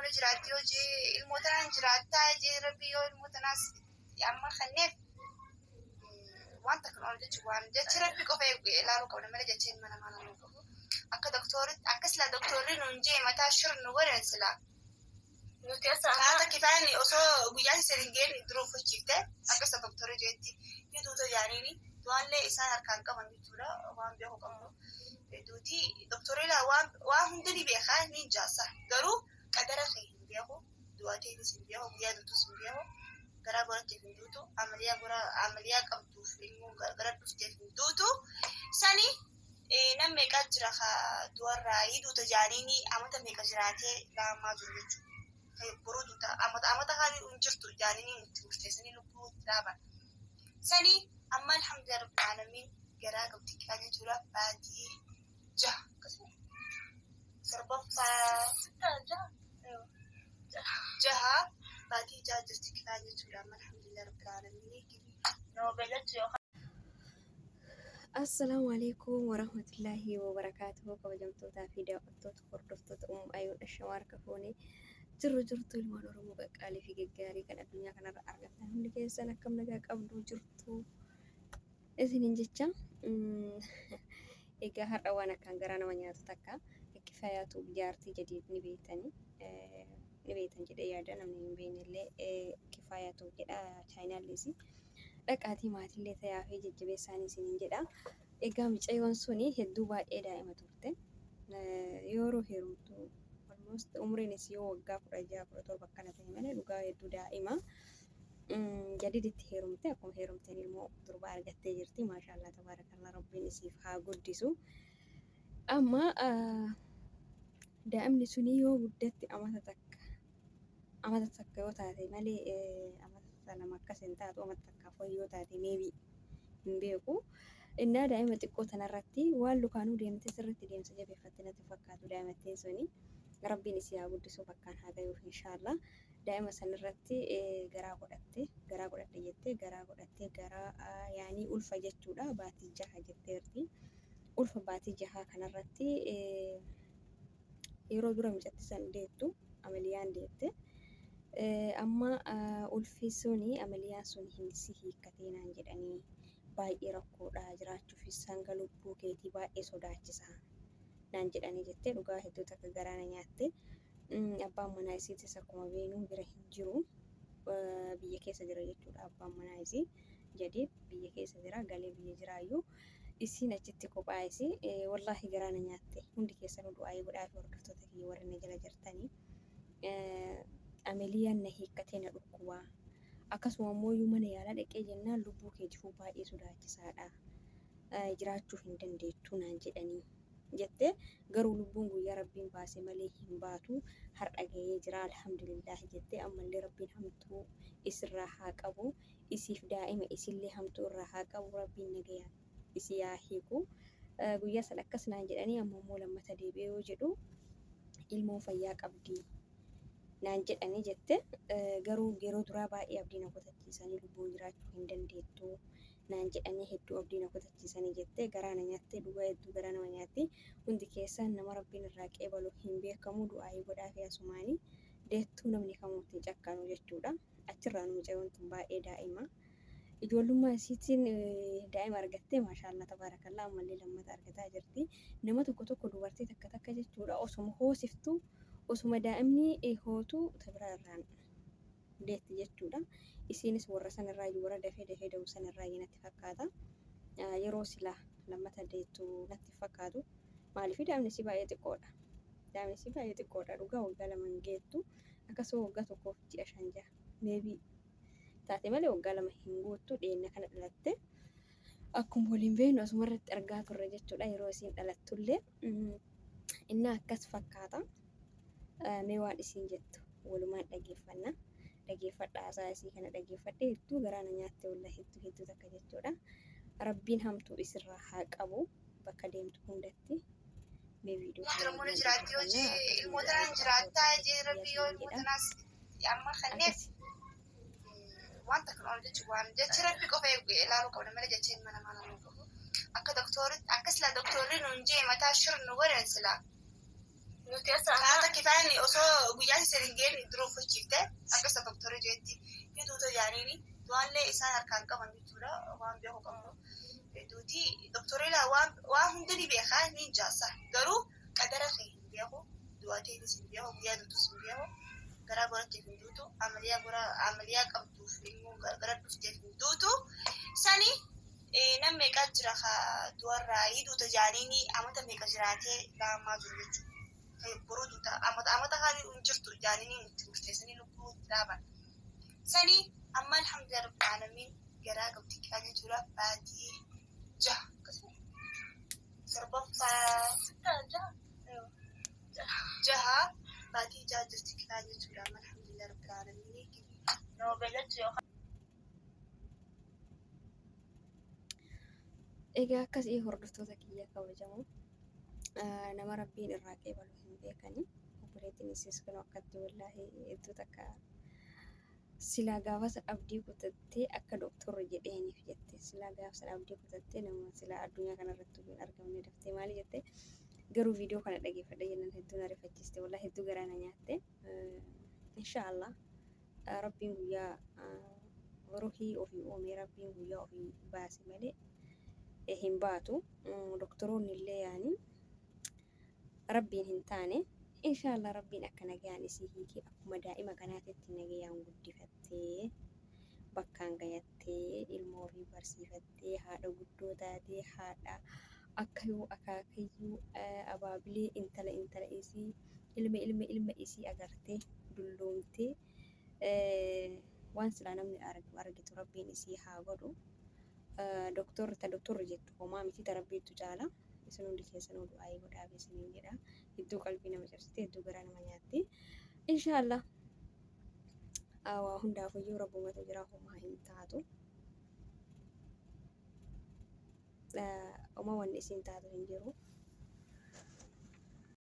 ni jiraatti yoo jee ilmoo tanaan jiraattaa jee rabbi yoo ilmoo tanaas amma kanneef waan takka oolu jechuun waan jechi rabbi qofa ilaaluu qabna malee jecha ilma namaa namuu qabu. Akka doktoritti akka silaa doktorri nuun jee mataa shir nu godhan silaa. Nuti as Haata kifaayni osoo guyyaa isa hin geenye dura uffachiifte akka isa doktorri jeetti ni duuta jaaniini du'aallee isaan harkaan qaban jechuudha waan beeku qabnu. Duuti doktorri waan waan hunda ni beekaa ni jaasa garuu qadara kee hin beeku du'ateetis hin beeku guyyaa duutus hin beeku garaa godhatteef hin duutu amaliyaa gora amaliyaa qabduuf ilmoo gara dhufteef hin duutu sani nam meeqaa jira ka du'arraa duuta jaaniini amata meeqa jiraatee laamaa jiru jechuudha. Boruu duuta amata amata kaan hin jirtu jaaniini itti murteessanii lubbuu itti dhaaban. Sani amma alhamdulillah rabbil aalamiin garaa qabdi kifaa jechuudha baatii jaha akkasuma torbaffaa jaha baatii jaha jirti kifaa jechuudha amma alhamdulillah rabbil aalamiin. Noobeelatti yookaan Assalaamu alaikum warahmatullaahi wabarakaatuhu. Kabajamtootaa fi daawwattoota hordoftoota Ummu Ayuun Ashamaa harka fuunee jirru jirtu ilmaan Oromoo qaqqaalii fi gaggaarii kan addunyaa kanarra argattan hundi keessan akkam nagaa qabdu jirtu isiniin jecha. Egaa har'a waan akkaan garaa nama nyaatu takka Kifayaatu jaartii jadiid ni beektanii ni beektan jedhee yaada namni hin beekne illee Kifayaatu jedha chaayinaallees dhaqaatii maatiillee ta'aa fi jajjabeessaan isiniin jedha. Egaa mucayyoon suni hedduu baay'ee daa'ima turte. Yeroo heerumtu almost umriin isii yoo waggaa 16 17 akkana ta'e malee dhugaa hedduu daa'ima. Jadiiditti heerumte akkuma heerumteen ilmoo durbaa argattee jirti. Maashaallah tabaarakallah rabbiin isiif haa guddisu. Amma daa'imni suni yoo guddatte amata takka amata takka yoo taate malee amata lama akkas hin taatu amata takkaaf wayii yoo taate maybe hin beeku. Innaa daa'ima xiqqoo tanarratti waan lukaanuu deemtee sirriitti deemsa jabeeffatte natti fakkaatu daa'imattiin suni. Rabbiin isii haa guddisuu bakkaan haa gayuuf inshaallah. Daa'ima sanirratti garaa godhatte garaa godhadhe jettee garaa godhattee garaa yaanii ulfa jechuudha baatii jaha jetteerti. Ulfa baatii jahaa kanarratti yeroo dura mucatti san deettu amaliyaan deette. Amma ulfi suni amaliyaan sun hin si hiikkatee naan jedhanii baay'ee rakkoodha jiraachuufis hanga lubbuu keetii baay'ee sodaachisa naan jedhanii jettee dhugaa hedduu takka garaa na nyaatte. Abbaan manaa isiitis akkuma beeknu bira hin jiru. Biyya keessa jira jechuudha abbaan manaa isii jadiid biyya keessa jira galee biyya jiraayyuu isiin achitti kophaa isii wallaahi garaa na nyaatte hundi keessanuu du'aayii godhaa fi hordoftoota kiyya warri na jala jirtanii ameliyaan na hiikkatee na dhukkubaa akkasuma immoo iyyuu mana yaalaa dhaqee jennaan lubbuu keetifuu baay'ee sodaachisaadha jiraachuu hin dandeettu naan jedhanii jette garuu lubbuun guyyaa rabbiin baase malee hin baatu har'a gahee jira alhamdulillaahi jette ammallee rabbiin hamtuu isirraa haa qabu isiif daa'ima isillee hamtuu irraa haa qabu rabbiin nagayaan isii haa hiiku guyyaa san akkas naan jedhanii amma immoo lammata deebi'ee yoo jedhu ilmoon fayyaa qabdi naan jedhanii jette garuu yeroo duraa baay'ee abdii na kutachiisanii lubbuun jiraachuu hin dandeettu naan jedhanii hedduu abdii na kutachiisanii jettee garaa na nyaatte dhugaa hedduu garaa nama nyaatti hundi keessan nama rabbiin irraa qeebalu hin beekamu du'aayii godhaafii asumaanii deettuu namni kamuu ittiin cakkanu jechuudha achirraa nu mucayyoon tun baay'ee daa'ima ijoollummaa isiitiin daa'ima argattee maashaallah tabaarakallaa ammallee lammata argataa jirti nama tokko tokko dubartii takka takka jechuudha osuma hoosiftu osuma daa'imni hootu ta biraa irraan deetti jechuudha. Isiinis warra sanirraayyuu warra dafee dafee da'u sanirraayyuu natti fakkaata. Yeroo silaa lammata deettu natti fakkaatu. Maaliif daa'imni isii baay'ee xiqqoodha. Daa'imni isii baay'ee xiqqoodha. Dhugaa waggaa 2 hin geettu. Akkasuma waggaa tokkoof ji'a 5 6 maybe taate malee waggaa 2 hin guuttu dhiyeenya kana dhalatte. Akkuma waliin beeknu asuma irratti argaa turre jechuudha yeroo isiin dhalattullee. Innaa akkas fakkaata. Mee waan isiin jettu walumaan dhageeffanna. Dhageeffadha haasaa isii kana dhageeffadhe hedduu garaa na nyaatte wallahi hedduu hedduu takka jechuudha. Rabbiin hamtuu isirraa haa qabu bakka deemtu hundatti. Mee viidiyoo kana Oromoon walumaan jiraatti yoo dhageeffanna jee akkasuma ilmoo du'aa tanaan godhaa jiraattaa hordoftoota jee kiyya rabbi yoo isiniin ilmoo jedha. tanaas amma kanneef Akkasi. waan takka oolu jechuun waan jechi rabbi qofa ilaaluu qabna malee jecha ilma namaa namuu qabu. Akka doktoritti akka silaa doktorri nuun jee mataa shir nu godhan silaa. Nuti as Haata kifaayni osoo guyyaa Guyyaa isin geenye dura uffachiifte akka isa doktorri jeetti ni duuta jaaniini du'aallee isaan harkaan qaban jechuudha waan beeku qabdu. Duuti doktorri waan hunda ni beekaa ni jaasa garuu qadara kee hin beeku du'aateetis hin beeku guyyaa duutus hin beeku garaa godhatteef hin duutu amaliyaa gora amaliyaa qabduuf immoo gara dhufteef hin duutu sani nam meeqaa jira ka du'arraa duuta jaaniini amata meeqa jiraatee laamaa jiru jechuudha. Boruu duuta amata amata haali hin jirtu jaaniini itti murteessanii lubbuu itti dhaaban. Sani amma alhamdulillah rabbil aalamiin garaa qabdi kaa jechuudha baatii jaha akkasuma torbaffaa jaha jaha baatii jaha jirti kaa jechuudha amma alhamdulillah rabbil aalamiin. Noobeelatti yookaan Egaa akkasii hordoftoota kiyya kabajamoo nama rabbiin irraa qeebalu hin beekani. Obboleettiin isiis kun akkatti wallaahi hedduu takka silaa gaafa san abdii kutattee akka doktorri jedheeniif jette silaa gaafa san abdii kutattee nama silaa addunyaa kanarratti hin argamne daftee maali jette garuu viidiyoo kana dhageeffadhe jennaan hedduu na rifachiiste wallaahi hedduu garaa na nyaatte. Inshaallah rabbiin guyyaa ruhii ofii uumee rabbiin guyyaa ofii baase malee hin baatu. Doktoroonni illee yaani rabbiin hin taane inshaallah rabbiin akka nagayaan isii hiikee akkuma daa'ima kanaatitti nagayaan guddifattee bakkaan gayattee ilmoo ofii barsiifattee haadha guddoo taatee haadha akkayuu akaakayyuu abaabilee intala intala isii ilma ilma ilma isii agartee dulloomtee waan silaa namni argu argitu rabbiin isii haa godhu. Doktorri ta doktorri jettu homaa miti ta rabbiitu caala. Isin hundi keessanuu du'aayii godhaaf isiniin jedha. Hedduu qalbii nama cabsite hedduu garaa nama nyaatti. Inshaallah waa hundaafuyyuu rabbumatu jira homaa hin taatu. Homaa wanni isiin taatu hin jiru.